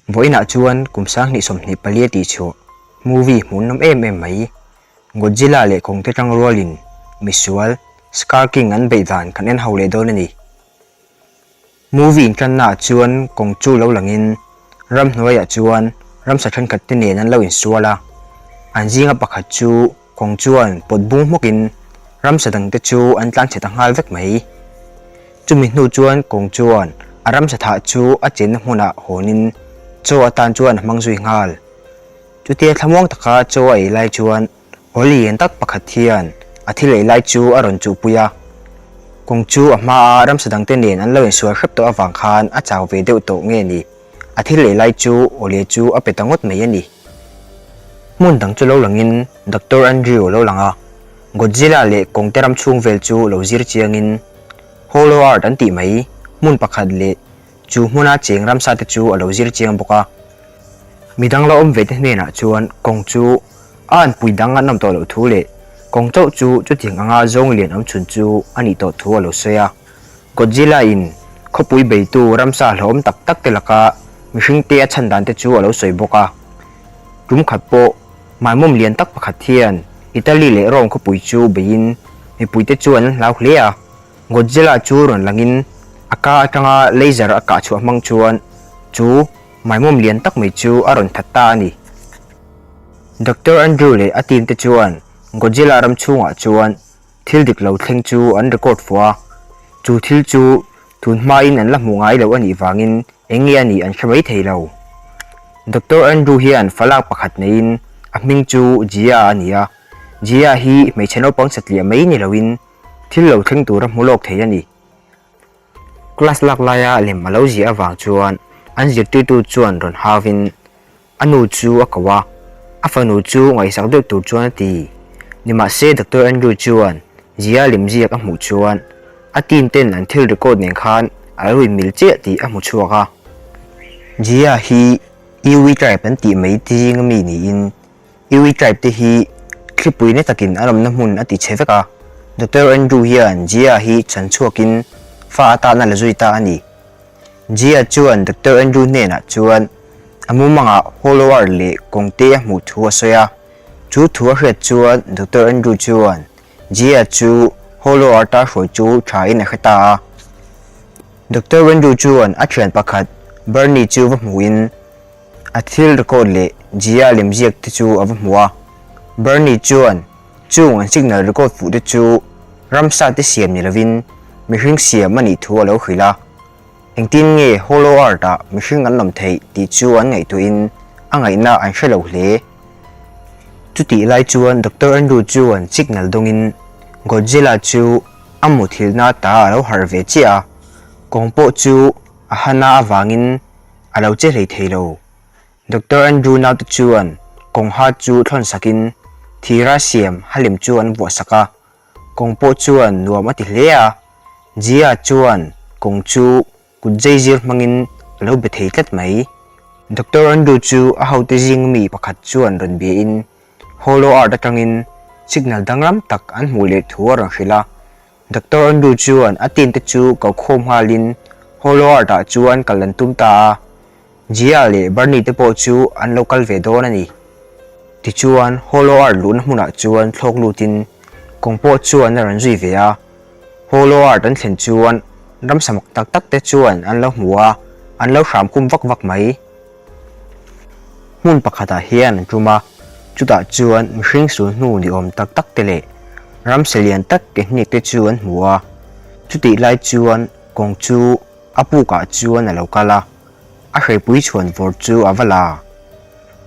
Vawiinah chuan kum 2024 tih chhuah movie hmuhnawm em em mai, Godzilla leh Kawngte tang rualin misual Scar King an beih dan kan en ho leh dawn a ni. Movie intannaah chuan kawng chu lo langin ramhnuaiah chuan ramsa thenkhat te nen an lo insual a, an zinga pakhat chu kawng chuan pawt bung hmawkin ramsa dangte chu an tlanchhe ta nghal vek mai. Chumi hnu chuan kawng chuan a ramsa thah chu a chenna hmunah hawnin chaw atan chuan a hmang zui nghal. Chutia thlamuang taka chaw a ei lai chuan Aw lian tak pakhat hian a thil ei lai chu a rawn chuhpui a, kawng chu a hmaa ramsa dangte nen an lo insual hrep tawh avang khan a chau ve deuh tawh nge ni, a thil ei lai chu Awle chu a pe ta ngawt mai a ni. Hmun dang chu lo langin Doctor Andrew a lo lang a, Godzilla leh kawngte ram chhung vel chu lo zir chiangin Hollow Earth an tih mai hmun pakhat leh chu hmuna cheng ramsa te chu a lo zir chiang bawk a. Midang la awm ve te hnenah chuan kawng chu a anpui dang an awm tawh loh thu leh kawng chauh chu chutiang anga zawng lian awm chhun chu a nih tawh thu a lo sawi a. Godzilla in khawpui beitu ramsa hlauhawm tak tak te laka mihring te a chhan dan te chu a lo sawi bawk a. Tum khat pawh maimawm lian tak pakhat hian Italy leh Rome khawpui chu beiin mipuite chuan an hlau hle a. Godzilla chu rawn langin a ka atanga laser a kah chhuah hmang chuan chu maimawm lian tak mai chu a rawn that ta a ni. Doctor Andrew leh a team te chuan Godzilla ram chhungah chuan thil dik lo thleng chu an record fuh a, chu thil chu tun hmain an la hmuh ngai loh a nih vangin eng nge a nih an hre mai thei lo. Doctor Andrew hian falak pakhat neiin a hming chu Jia a ni a, Jia hi hmeichhe naupang satliah mai ni loin Thil lo thleng tura hmu lawk thei a ni. Class lak laia lem a lo ziah avang chuan an zirtirtu chuan rawn hauvin a nu chu a ko a, a fanu chu ngaihsak deuh tur chuan a ti. Nimahse Doctor Andrew chuan Zia lem ziak a hmuh chuan a team ten an thil record nen khan a lo inmil chiah tih a hmu chhuak a. Zia hi Iwi tribe an tih mai te zinga mi niin Iwi tribe te hi thlipui na takin an awmna hmun a ti chhe vek a, Doctor Andrew hian Jia hi chhan chhuakin fa atan a la zui ta a ni. Jia chuan Doctor Andrew hnenah chuan a mumangah Hollow Earth leh kawngte a hmuh thu a sawi a, chu thu a hriat chuan Doctor Andrew chuan Jia chu Hollow Earth-a hruai chu thain a hre ta a. Doctor Andrew chuan a thian pakhat Bernie chu va hmuhin, A thil record leh Jia lemziak te chu a va hmu a. Bernie chuan chung an signal record fuh te chu ramsa te siam ni lovin mihring siam a nih thu a lo hrilh a. Engtin nge Hollow Earth ah mihring an awm theih tih chu an ngaihtuahin a ngaihna an hre lo hle. Chutih lai chuan Doctor Andrew chuan signal dawngin Godzilla chu a muthilhna ta a lo harh ve chiah a, kawng pawh chu a hana avangin a lo che hlei thei lo. Doctor Andrew naute chuan kawng ha chu thlawn sakin thira siam halem chu an vuah sak a, kawng pawh chuan nuam a ti hle a, Jia chuan kawng chu kut zai zir hmangin a lo be thei tlat mai. Doctor Andrew chu a hote zing mi pakhat chuan rawn biain Hollow Earth atangin signal danglam tak an hmuh leh thu a rawn hrilh a, Doctor Andrew chuan a team te chu ko khawm nghalin Hollow Earth ah chuan kal an tum ta a, Jia leh Bernie te pawh chu an lo kal ve dawn a ni. Tichuan Hollow Earth luhna hmunah chuan thlawk lutin kawng pawh chuan a rawn zui ve a, Hollow Earth an thlen chuan ramsa mak tak tak te chuan an lo hmu a, an lo hram khum vak vak mai. Hmun pakhatah hian an tum a, chutah chuan mihring sul hnu ni awm tak tak te leh ramsa lian tak ke hniak te chu an hmu a, chutih lai chuan kawng chu a pukah chuan a lo kal a, a hreipui chhuan vawr chu a va la.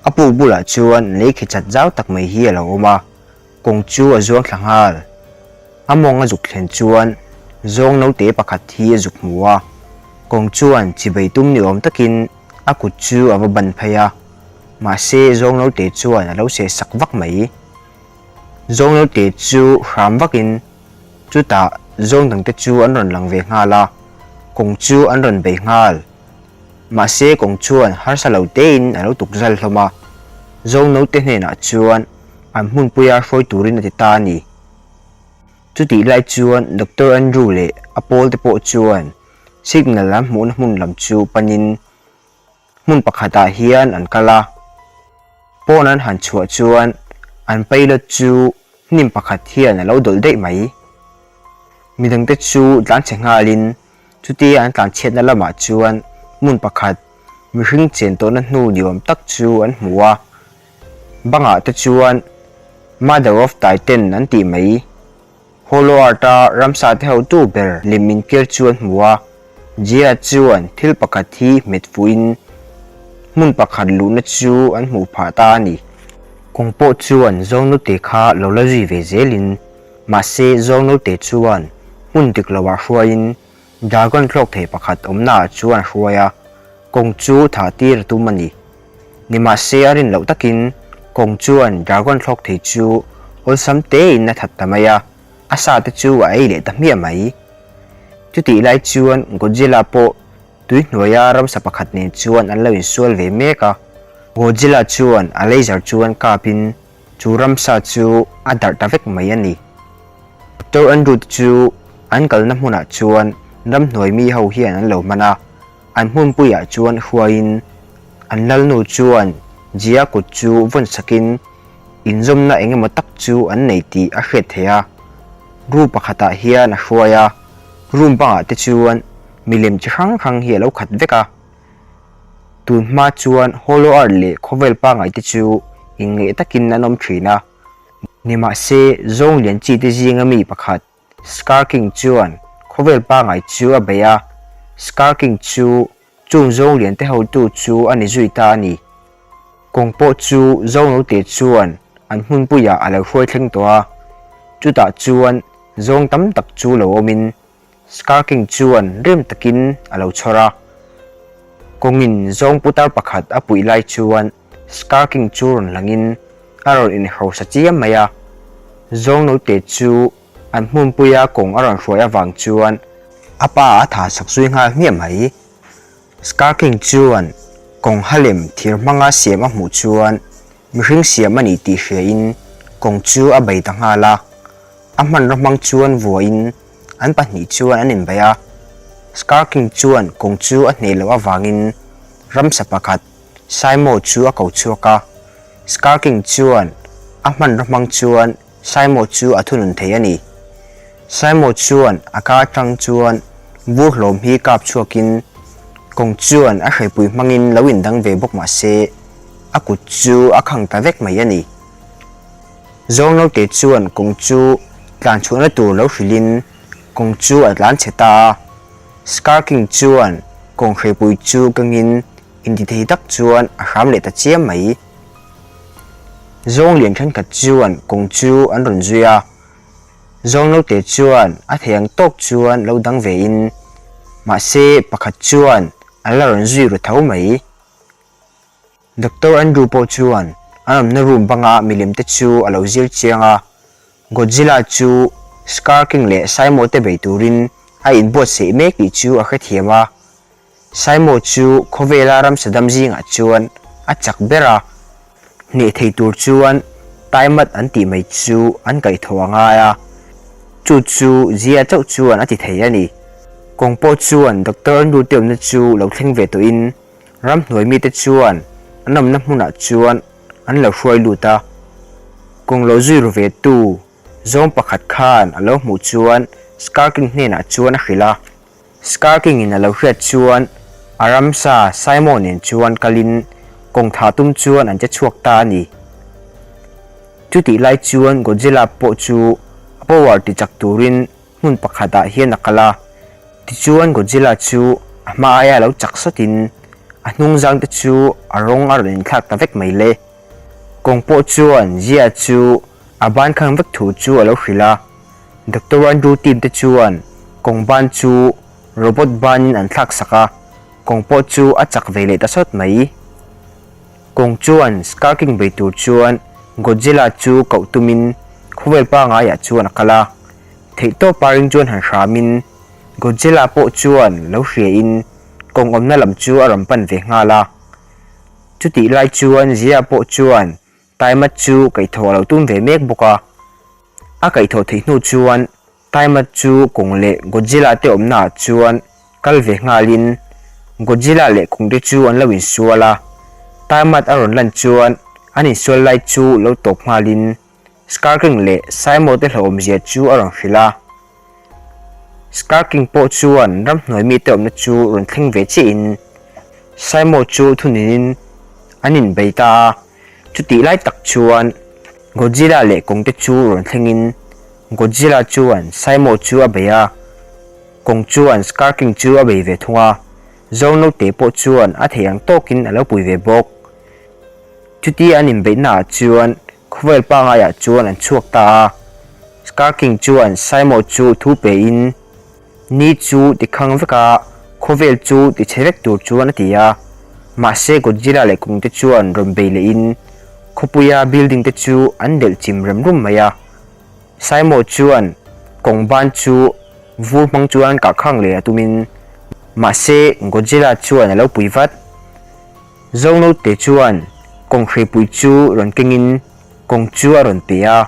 A puk bulah chuan lei khi chat zau tak mai hi a lo awm a, kawng chu a zuang thla nghal. A mawng a zuk thlen chuan zawng naute pakhat hi a zuk hmu a, kawng chuan chibei tum ni awm takin a kut chu a va ban phei a, mahse zawng naute chuan a lo seh sak vak mai. Zawng naute chu hram vakin chutah zawng dangte chu an rawn lang ve nghal a, kawng chu an rawn bei nghal. Mahse kawng chuan harsa lo tein a lo tuk zal hlawm a, zawng naute hnenah chuan an hmunpuia hruai turin a ti ta a ni. Chutih lai chuan Doctor Andrew leh a pawlte pawh chuan signal an hmuhna hmun lam chu panin Hmun pakhatah hian an kal a, pawn an han chhuah chuan an pilot chu hnim pakhat hian a lo dawlh daih mai. Midangte chu tlanchhe nghalin chutia an tlanchhiatna lamah chuan hmun pakhat mihring chen tawhna hnu ni awm tak chu an hmu a, bangah te chuan Mother of Titan an tih mai. Hollow Earth-a ramsa te hotu ber lem inkir chu an hmu a, Jia chuan thil pakhat hi hmet fuhin hmun pakhat luhna chu an hmuh phah ta a ni. Kawng pawh chuan Zawngnote kha lo la zui ve zelin, mahse Zawngnote chuan hmun dik loah hruaiin Dragon thlawk thei pakhat awmnaah chuan a hruai a, kawng chu thah tir a tum a ni. Nimahse a rin loh takin kawng chuan dragon thlawk thei chu awlsam tein a that ta mai a, a sa te chu a ei leh ta hmiah mai. Chutih lai chuan Godzilla pawh tui hnuaia ramsa pakhat nen chuan an lo insual ve mek a, Godzilla chuan a laser chuan kapin chu ramsa chu a darh ta vek mai a ni. Doctor Andrew te chu an kalna hmunah chuan ramhnuai mi ho hian an lo hman a, An hmunpuiah chuan hruaiin an lalnu chuan Jia kut chu vawn sakin inzawmna eng emaw tak chu an nei tih a hriat theih a. Room pakhatah hian a hruai a, room bangah te chuan milem chi hrang hrang hi a lo khat vek a. Tun hma chuan Hollow Earth leh khawvel pangngai te chu inngeih takin an awm thin a, nimahse zawng lian chi te zinga mi pakhat Scar King chuan khawvel pangngai chu a bei a, Scar King chu chung zawng lian te hotu chu a ni zui ta a ni. Kawng pawh chu Zawngnote chuan an hmunpuiah a lo hruai thleng tawh a, chutah chuan zawng tam tak chu lo awmin Scar King chuan rim takin a lo chhawr a. Kawngin zawng putar pakhat a puih lai chuan Scar King chu rawn hlangin a rawn inhrosa chiam mai a, zawng note chu an hmunpuia kawng a rawn hruai avang chuan a pa a tha sak zui nghal hmiah mai. Scar King chuan kawng halem thir hmanga siam a hmuh chuan mihring siam a ni tih hriain kawng chu a bei ta nghal a, a hmanraw hmang chuan vuahin an pahnih chuan an inbeih a. Scar King chuan kawng chu a hneh loh avangin ramsa pakhat Saimo chu a ko chhuak a, Scar King chuan a hmanraw hmang chuan Saimo chu a thunun thei a ni. Saimo chuan a ka atang chuan vur hlawm hi kap chhuakin kawng chuan a hreipui hmangin lo indang ve bawk mah se a kut chu a khang ta vek mai a ni. Zawng naute chuan kawng chu tlan chhuahna tur lo hrilhin kawng chu a tlan chhe ta a, Scar King chuan kawng hreipui chu kangin Intithei tak chuan a hram leh ta chiam mai. Zawng lian thenkhat chuan kawng chu an rawn zui a, zawng naute chuan a thei ang tawk chuan lo dang ve in, mahse pakhat chuan an la rawn zui ru tho mai. Doctor Andrew pawh chuan an awmna room banga milem te chu a lo zir chiang a, Godzilla chu Scar King leh Saimo te bei turin a inbuatsaih mek tih chu a hrethiam a, Saimo chu khawvela ramsa dam zingah chuan a chak ber a, hneh thei tur chuan taimat an tih mai chu an kaihthawh a ngai a, chu chu Zia chauh chuan a ti thei a ni. Kawng pawh chuan Doctor nu te awmna chu lo thleng ve tawhin ramhnuai mite chuan an awmna hmunah chuan an lo hruai lut a, kawng lo zui ru ve tu zawng pakhat khan a lo hmuh chuan Scar King hnenah chuan a hrilh a. Scar King in a lo hriat chuan a ramsa Saimo nen chuan kalin kawng thah tum chuan an che chhuak ta a ni. Chutih lai chuan Godzilla pawh chu a power ti chak turin hmun pakhat ah hian a kal a, tichuan Godzilla chu a hma aia lo chak sawtin a hnungzang te chu a rawng a rawn inthlak ta vek mai le. Kawng pawh chuan Zia chu a ban khang vek thu chu a lo hrilh a. Doctor Andrew team te chuan kawng ban chu robot banin an thlak sak a, kawng pawh chu a chak ve leh ta sawt mai. Kawng chuan Scar King bei tur chuan Godzilla chu koh tumin khawvel pangaiah chuan a kal a, theihtawpa ring chuan han hramin Godzilla pawh chuan lo hriain kawng awmna lam chu a rawn pan ve nghal a. Chutih lai chuan Zia pawh chuan Taimat chu kaihthawh a lo tum ve mek bawk a. A kaihthawh theih hnu chuan Taimat chu kawng leh Godzilla te awmna ah chuan kal ve nghalin Godzilla leh Kung te chu an lo insual a, Tiamat a rawn lan chuan an insual lai chu lo tawp nghalin Scar King leh Saimo te hlauhawmzia chu a rawn hrilh a. Scar King pawh chuan ramhnuai mite awmna chu rawn thleng ve chiahin Saimo chu thuninin an inbei ta a, chutih lai tak chuan Godzilla leh Kong te chu rawn thlengin Godzilla chuan Saimo chu a bei a, Kong chuan Scar King chu a bei ve thung a, Zo naute pawh chuan a thei ang tawkin a lo pui ve bawk. Chuti an inbeihnaah chuan khawvel pangaiah chuan an chhuak ta a, Scar King chuan Saimo chu thu pein ni chu ti khang vek a, khawvel chu ti chhe vek tur chuan a ti a. Mahse Godzilla leh Kong te chuan rawn bei lehin khawpuia building te chu an delh chim rem rum mai a. Saimo chuan kawng ban chu vur hmang chuan kah khang leh a tumin mahse Godzilla chuan a lo pui vat. Zonote chuan kawng hreipui chu rawn kengin kawng chu a rawn pe a,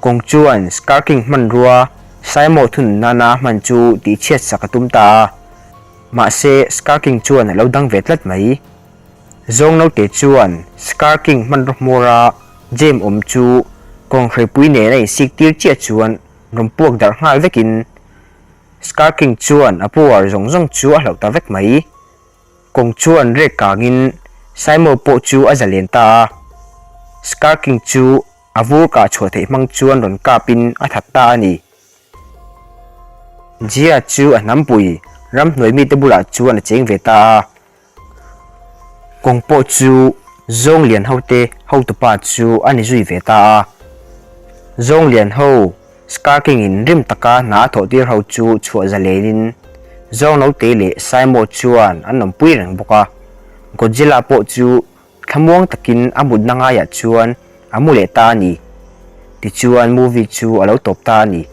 kawng chuan Scar King hmanrua Saimo thun nana hman chu tihchhiat sak a tum ta a, mahse Scar King chuan a lo dang ve tlat mai. Zawngnote chuan Scar King hmanraw hmawra Jame awm chu kawng hreipui nen a insik tir chiah chuan rawn puak darh nghal vekin Scar King chuan a power zawng zawng chu a hlauh ta vek mai. Kawng chuan rek kangin Saimo pawh chu a zalen ta a, Scar King chu a vur kah chhuah theih hmang chuan rawn kapin a that ta a ni. Jia chu a hnampui ramhnuai mite bulah chuan a cheng ve ta a, Kawng pawh chu Zawng Lian hote hotupa chu a ni zui ve ta a. Zawng Lian ho Scar King in rim taka hna a thawh tir ho chu chhuah zalenin Zawng Note leh Saimo chuan an awmpui reng bawk a. Godzilla pawh chu thlamuang takin a mutna ngaiah chuan a mu leh ta a ni. Tichuan movie chu a lo tawp ta a ni.